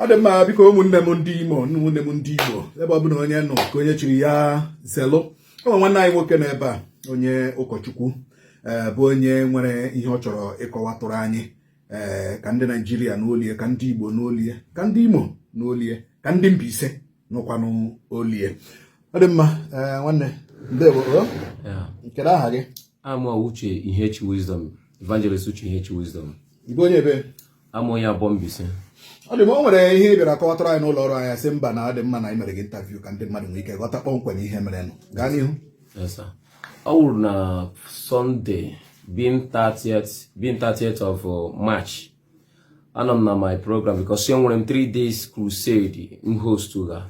Ọ dị mma. Biko, ụmụnne m ndị Imo, ụmụnne m ndị Igbo, ebe ọ bụla onye nọ, ka onye chiri ya zelụ. Ụmụ nwanne anyị nwoke nọ ebe a, onye ụkọchukwu, ee, bụ onye nwere ihe ọ chọrọ ịkọwatụrụ anyị, ee, ka ndị Naijiria n'olie, ka ndị Igbo n'olie, ka ndị Imo n'olie, ka ndị Mbaise nụkwanụ olie. Ọ dị mma. Ee, nwanne, ndewo o. Yeah. Kedu aha gị? I'm Uche Ihechi Wisdom, Evangelist Uche Ihechi Wisdom. Ị bụ onye ebe? I'm onye Abọ Mbaise. Ọ dị m, o nwere ihe ị bịara kọwatara anyị n'ụlọ ọrụ anyị, sị mba, na ọ dị mma na anyị mere gị interview ka ndị mmadụ nwee ike ghọta kpọmkwem ihe merenụ. Gaa n'ihu. Yes, sir. Ọ wụrụ na Sunday, being 30th of March. Anọ m na my program because enwere m 3 days crusade m host ga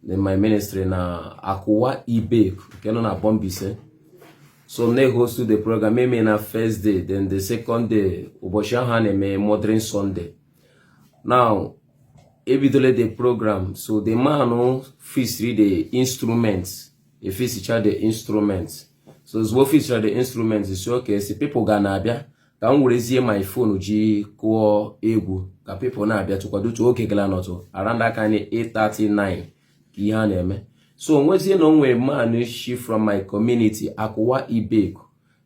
in my ministry na Akụwa Ibek nke nọ na Abọ Mbaise. So m na-host the program eme na first day, then the second day, ụbọchị ahụ a na-eme Mothering Sunday. Now, ebidola the program, so the man who fixed the instruments, e fixicha the instruments. So ozugbo fixicha the instruments, si okay, si people ga na-abịa, ka m werezie my phone ji kụọ egwu ka people na-abịa tụkwado oge gara nọtụ around that kind 8:39 ka ihe a na-eme. So nwezie na onwe man shi from my community, Akụwa Ibeku.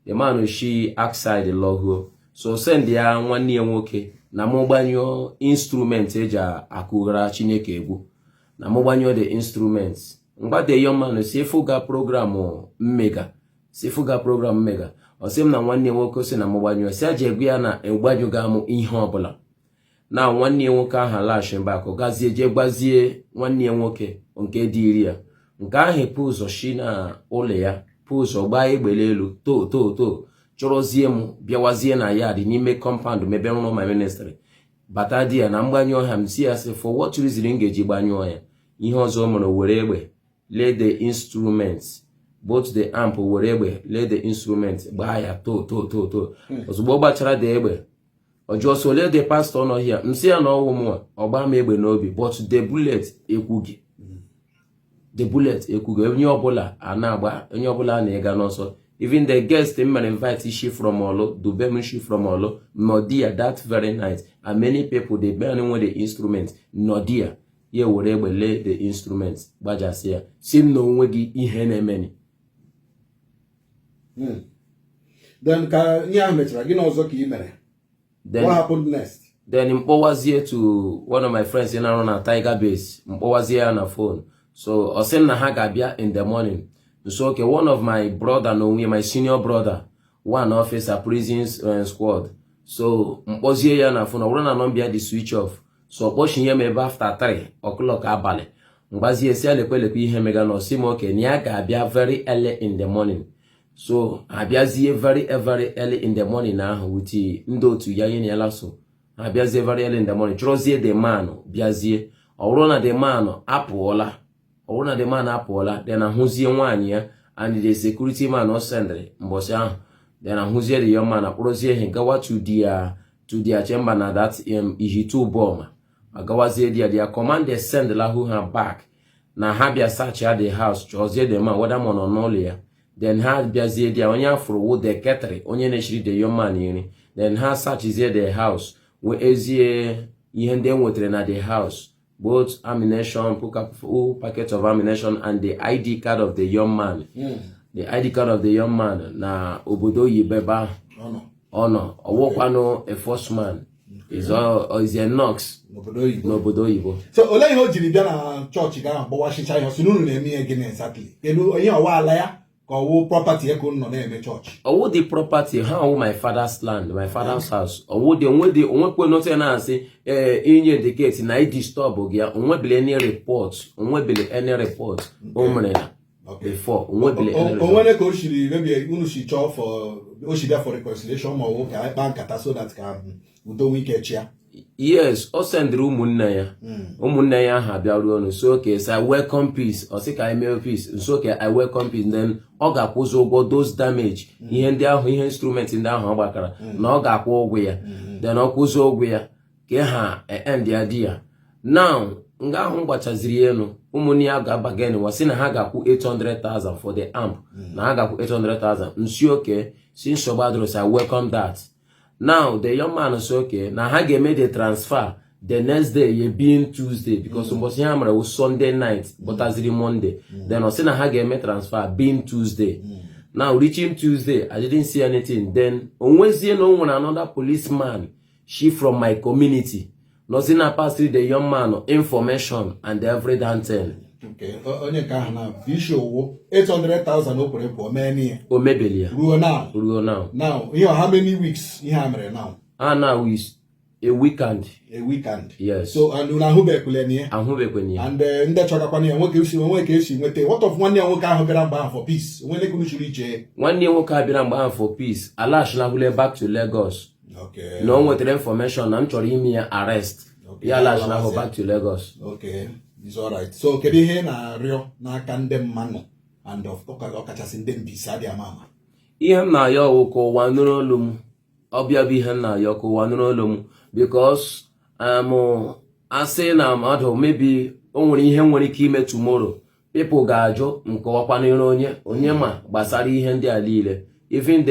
The man shi outside lọhuo, so send ya nwanne ya nwoke na mụ gbanyụọ instrument eji akụghara Chineke egwu, na mụ gbanyụọ the instrument. Mgba the young man si efuga program mmega, si efuga program mmega. Ọ sị m na nwanne ya nwoke si na mụ gbanyụọ, si aji egwu ya na egbanyụga m ihe ọbụla. Na nwanne ya nwoke ahụ lash back, ọ gazie jee gbazie nwanne ya nwoke nke dị iri ya nke ahụ epu ụzọ shi na ụlọ ya pụ ụzọ gbaa egbele elu to to to chọrọzie m, bịawazie na yard n'ime compound mebe rụrụ my ministry, bata di ya na mgbanyụ ha. M si ya sị, for what reason m ga-eji gbanyụọ ya? Ihe ọzọ o mere, were egbe lay the instruments, both the amp, were egbe lay the instrument, gbaa ya to to to to. Ozugbo ọ gbachara the egbe, ọ jụọ so ole the pastor nọ here. M sị ya na ọwụ mụnwa. Ọ gbaa m egbe n'obi, but the bullet ekwughị, the bullet ekwughị. Onye ọbụla a na-agba, onye ọbụla na-ịga n'ọsọ. Even the guest m mere invite shi from Olu, dubem shi from Olu nọ there that very night, and many people, the band nwe the instrument nọ there. Ya were egbe lee the instrument, gbajasị ya, si m na onwe gị ihe na-emeni. Then ka ihe ahụ mechara, gịnị ọzọ ka ị mere? Then What happened next? Then mkpọwazie to one of my friends na-arụ na Tiger Base. Mkpọwazie ya na phone, so ọ sị m na ha ga-abịa in the morning. So okay, one of my brother na onwe my senior brother, one officer, prison squad. So mkpọzie ya na phone, ọ bụrụ na nọmba ya dị switch off. So ọkpọchinye m ebe after 3 o'clock abalị. Mgbazie si ya lekwe lekwe ihe mega na ọsị m okay, na ya ga-abịa very early in the morning. So abịazie very very early in the morning ahụ with ndị otu ya ihe na ya. So abịazie very early in the morning, chọrọzie the man. Bịazie, ọ bụrụ na the man apụọla. Ọ bụrụ na the man apụọla, then ahụzie nwaanyị ya and the security man ọ sendịrị mbọsị ahụ. Then ahụzie the young man, akpụrụzie ihe gawa to their chamber na that Ihitte Uboma. Agawazie their command send lahu ha back na ha bịa search ya the house, chọzie the man, whether ma ọ nọ n'ụlọ ya. Then ha bịazie dia, onye afụrụ wụ the caterer, onye na-eshiri the young man nri. Then ha searchizie the house, wee ezie ihe ndị e nwetara na the house, both ammunition, full packet of ammunition and the ID card of the young man, the ID card of the young man na obodo oyibo ebe ahụ. Ọ nọ. Ọ nọ, ọwụkwanụ a first man is a nurse. N'obodo oyibo. N'obodo oyibo. So olee ihe o jiri bịa na chọọchị gị ahụ gbawasịcha ihe? Ọ sị na unu na-eme ihe gịnị exactly? Kedu ihe ọwa ala ya ka ọwụ property ya ka unu nọ na-eme chọọchị? Ọwụ the property ha, ọwụ my father's land, my father's house. Ọwụ dị onwe dị onwekwe note na-asị ee inye indicate na i disturb gị ya. Onwebele any report, onwebele any report o mere na before, onwebele any O report. nwere ka o siri maybe unu si chọọ for o si bịa for reconciliation ma ọ bụ ka anyị kpaa nkata so that ka udo nwee ike chịa? Yes, o sendịrị ụmụnne ya. Ụmụnne ya ahụ abịaruo ọnụ, so okay, so I welcome peace. Ọ sị ka anyị mee peace. So okay, I welcome peace. Then ọ ga-akwụzi ụgwọ those damage, ihe ndị ahụ, ihe instrument ndị ahụ ọ gbakara, na ọ ga-akwụ ụgwọ ya. Then ọ kwụzi ụgwọ ya ka ha end ya di ya. Now nga ahụ m gbachaziri elu, ụmụnne ya ga-abagen wa sị na ha ga-akwụ 800,000 for the amp, na ha ga-akwụ 800,000. Nsi okay, si nsogbu adịrọ, I welcome that. Now the young man say okay, na ha ga-eme the transfer. The next day ye being Tuesday, because mbọsị ha mere wụ Sunday night, bọtaziri Monday. Then ọ sị na ha ga-eme transfer being Tuesday. Now reaching Tuesday, I didn't see anything. Then onwezie na o nwere another policeman, she from my community, nọzi na pass the young man information and every damn thing. Okay, onye nke ahụ na issue wụ 800,000 o kwere pụọ mee n'ihe. O mebeli ya. Ruo now. Ruo now. Now ihe, how many weeks ihe a mere now? Ah, now is a weekend. A weekend. Yes. So and unu ahụbekwule na ya? Ahụbekweni ya. And ndị chọgakwana ya nwoke esi nwe ka esi nweta. What of nwanne ya nwoke ahụ bịara mgbe ahụ for peace? Onwere ka unu chiri iche? Nwanne ya nwoke a bịara mgbe ahụ for peace alachilahụle back to Lagos. Na o nwetara information na m chọrọ ime ya arrest. Ya alachilahụ back to Lagos. Okay, it's alright. So kedu ihe ị na-arịọ n'aka ndị mmanụ and ọkachasị ndị Mbaise adị ama ama? Ihe m na-ayọ wụ ka ụwa nụrụ olu m. Ọbịa bụ ihe m na-ayọ, ka ụwa nụrụ olu m, because asị na mmadụ maybe o nwere ihe nwere ike ime tomorrow, people ga-ajụ nkọwakwanịrị onye onye ma gbasara ihe ndị a niile. Even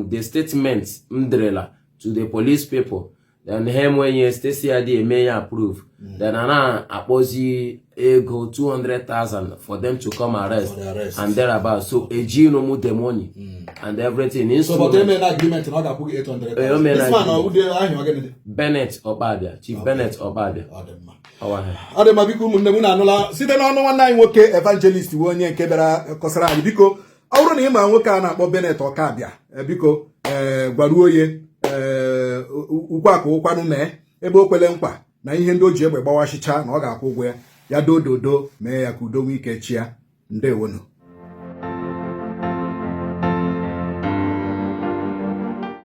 the statement m derela to the police people, then ha enweghị state CID eme ya approve. Then a na-akpọzi ego 200,000 for them to come arrest For the arrest. And thereabout. So ejinu m the money and everything. So but instrument. eme na agreement na ọ ga-akwụ gị 800,000. Eh, o mere This man, agreement. ọ ụdị ahụ ọ gịnị dị? Bennett Ọkpabịa, Chief Bennett Ọkpabịa. Ọ dị mma. Ọwa ha. Ọ dị mma. Biko ụmụnne m, unu anụla site n'ọnụ nwanne anyị nwoke evangelist, bụ onye nke bịara kọsara anyị. Biko, ọ bụrụ na ị ma nwoke a na-akpọ Bennett Ọkabịa, biko, ee, gwaruo ye ee ukwu akụ ụkwanụ mee ebe o kwele nkwa na ihe ndị o ji egbe gbawashicha na ọ ga-akwụ ụgwọ ya. Ya dododo mee ya ka udo nwee ike chia. Ndewonu.